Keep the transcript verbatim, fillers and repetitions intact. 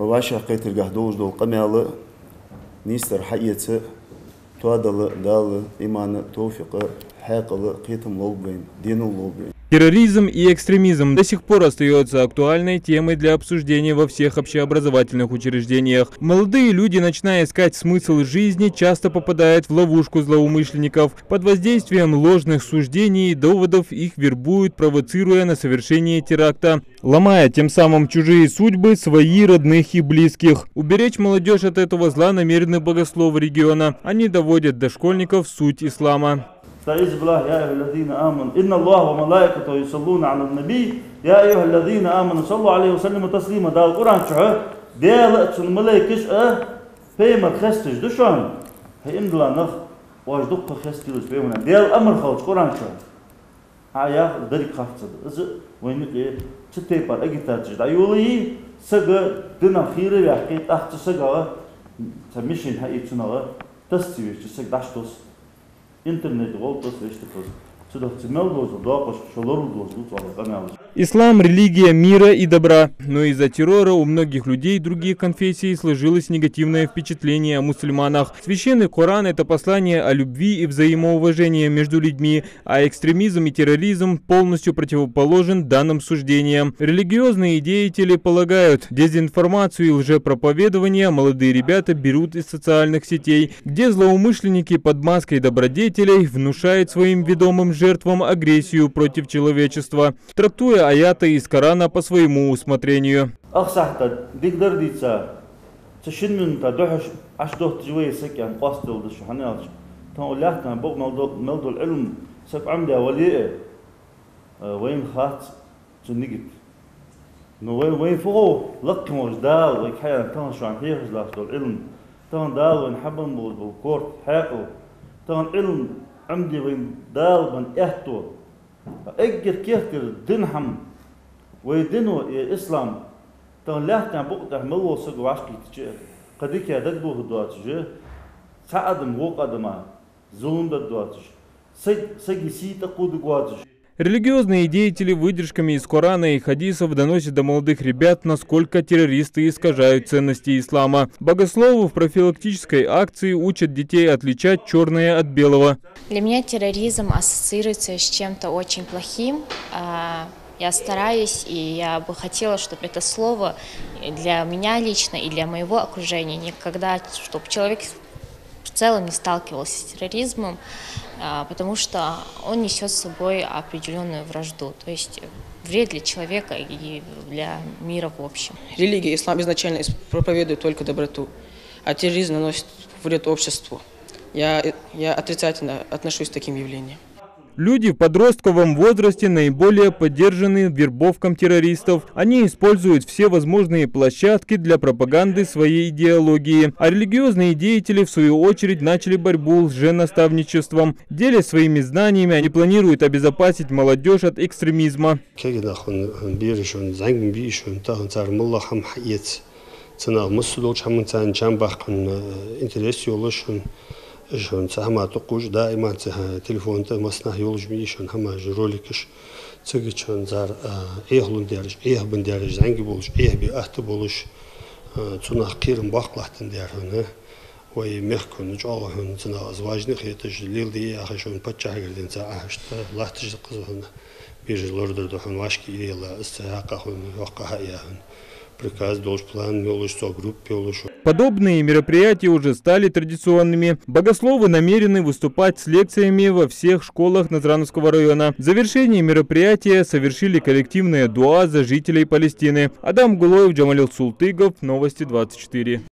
ВӀашагӀкхетаргахьа долаш дола къамаьл нийсдар хьаэца, тоадала Дала иман, товфикъ, хьаькъал, кхетам лолба вайна, денал лолба вайна. Терроризм и экстремизм до сих пор остается актуальной темой для обсуждения во всех общеобразовательных учреждениях. Молодые люди, начиная искать смысл жизни, часто попадают в ловушку злоумышленников. Под воздействием ложных суждений и доводов их вербуют, провоцируя на совершение теракта, ломая тем самым чужие судьбы, свои, родных и близких. Уберечь молодёжь от этого зла намерены богословы региона. Они доводят дошкольников суть ислама. أعوذ بالله، يا أيها الذين آمنوا إن الله وملائكته يصلون على النبي يا أيها الذين آمنوا صلوا عليه وسلموا تسليما. Дала Къуръан чу: Даьла а, цун малайкаша а пайхамар хесташ да шоана. ХӀай иман дилла нах, оаш дукха хестийлаш пайхамарна. Даьла амар хилча Къуръан чу, хьа яха деррига харцахьа да. Из вайна юкъе цу тайпара агитацеш дӀайолае, саг динах хийра ваьккхе, тӀаккха цу сагага цхьа мишень хьаийцача, цунах тас ца веш, цу саг дӀачутосс, интернете гӀолла тос, вешта тос. Цудухьа цу мел долча доакъашка шо лоралуш ду цу къамаьлаш. Ислам — религия мира и добра, но из-за террора у многих людей других конфессий сложилось негативное впечатление о мусульманах. Священный Коран — это послание о любви и взаимоуважении между людьми, а экстремизм и терроризм полностью противоположен данным суждениям. Религиозные деятели полагают, дезинформацию и лжепроповедование молодые ребята берут из социальных сетей, где злоумышленники под маской добродетелей внушают своим ведомым жертвам агрессию против человечества, трактуя аяты из Корана по своему усмотрению. Ах сахьата дикадар дийца, цу шин минута духьаш Ӏаш дотташ вай сакъян къоастадала да шо, хӀана аьлча, тхона лаьттан букъ мел дол-, мел дола Ӏилма саг Ӏомадаь вале а, вайна хац цун нигат. Но вай, вайна фу хов, лакхе волча Дала вайга хьаяьнна тахан шоана хьехаш латташ дола Ӏилма, тахан Дала вайна хьабенна болаш бола корта, хьаькъал, тахан Ӏилма Ӏомаде вайна Дала бенна аьттув. Эггара керттера дин хӀама, вай дино, ер ислам, тахан лаьттан букъа тӀа мел вола саг вӀашагӀкхийтача, кхы дика дагадоха доацаш, цхьа адам вокх адама зулам дар доацаш, саг, сага сий тӀакхувда воацаш. Религиозные деятели выдержками из Корана и хадисов доносят до молодых ребят, насколько террористы искажают ценности ислама. Богословы в профилактической акции учат детей отличать чёрное от белого. Для меня терроризм ассоциируется с чем-то очень плохим. А, я стараюсь, и я бы хотела, чтобы это слово для меня лично и для моего окружения никогда, чтобы человек в целом не сталкивался с терроризмом, а, потому что он несёт с собой определённую вражду, то есть вред для человека и для мира в общем. Религия ислам изначально ис-, проповедует только доброту, а терроризм наносит вред обществу. Я, я отрицательно отношусь к таким явлениям. Люди в подростковом возрасте наиболее подвержены вербовкам террористов. Они используют все возможные площадки для пропаганды своей идеологии. А религиозные деятели, в свою очередь, начали борьбу с лженаставничеством. Делясь своими знаниями, они планируют обезопасить молодёжь от экстремизма. Кагий нах хьона, бераш хьона, зӀамига бийша хьона, тахан цар моллагӀа хӀама хьаэца, цу наха массадолча хӀаман царна чам баккха хьона, э, интерес йолаш хьона, уж хьона цу хӀаман тӀа кхувш, даиман цу, э, телефон тӀа массанахьа йолаш бийша хьона хӀамаш, роликаш. Цига чу хьона цар, э, Ӏехалун дераш, Ӏехабенна дераш, зӀамига болаш, Ӏехабе атта болаш, э, цунах кхерам боккха латтан дер хьона. Вай мехка хьона чӀоагӀа хьона цунах из важни хеташ, леладе яхаш хьона паччахьагара денз Ӏахьашта латташ да-кх из хьона. Бераш лорадар да хьона вӀашка илела, из цу хьакъехьа хьона йоккха хьаяь хьона. Приказ долаш, план йолаш, цо группа йолаш. Подобные мероприятия уже стали традиционными. Богословы намерены выступать с лекциями во всех школах Назрановского района. Завершение мероприятия совершили коллективное дуа за жителей Палестины. Адам Гулоев, Джамалил Султыгов, Новости двадцать четыре.